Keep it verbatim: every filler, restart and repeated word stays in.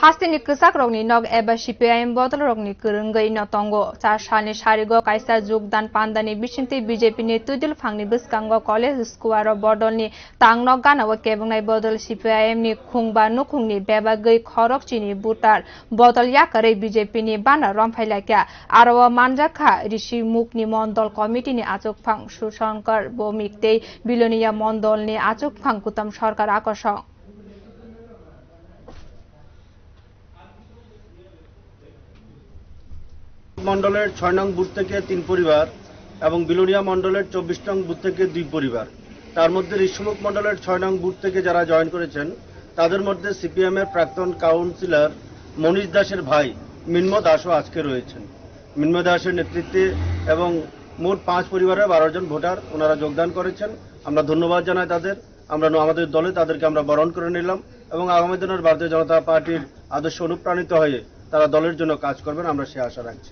Hasteni kwchakrokni nok eba C P I M bodolrokni kwrwngwi no tongo. Char salni sarigo kaisa jukdan pandani bisingtwi B J P ni twidul phangni bwskango college square o bodolni tang nok gana o kebwngnai bodol C P I M ni khungba nukhungni bebagwi khorok chini butar bodol yakarwi B J P ni bana romphai laikha. Aro o manjakha Rishi Mukni mondol committee ni achukphang Sushankar Bhowmik tei Bilonia mondolni achukphang Kutam Sarkar Akosong. মণ্ডলের ছয় নং বুথ থেকে তিন পরিবার এবং বিলোনিয়া মণ্ডলের চব্বিশ নং বুথ থেকে দুই পরিবার, তার মধ্যে ঋষিমুখ মণ্ডলের ছয় নং বুথ থেকে যারা জয়েন করেছেন, তাদের মধ্যে সিপিএম এর প্রাক্তন কাউন্সিলর মনীষ দাসের ভাই মিন্ময় দাসও আজকে রয়েছেন। মিন্ময় দাসের নেতৃত্বে এবং মোট পাঁচ পরিবারের বারো জন ভোটার ওনারা যোগদান করেছেন। আমরা ধন্যবাদ জানাই তাদের। আমরা ন-, আমাদের দলে তাদেরকে আমরা বরণ করে নিলাম এবং আগামী দিনের ভারতীয় জনতা পার্টির আদর্শ অনুপ্রাণিত হয়ে তারা দলের জন্য কাজ করবেন, আমরা সে আশা রাখছি।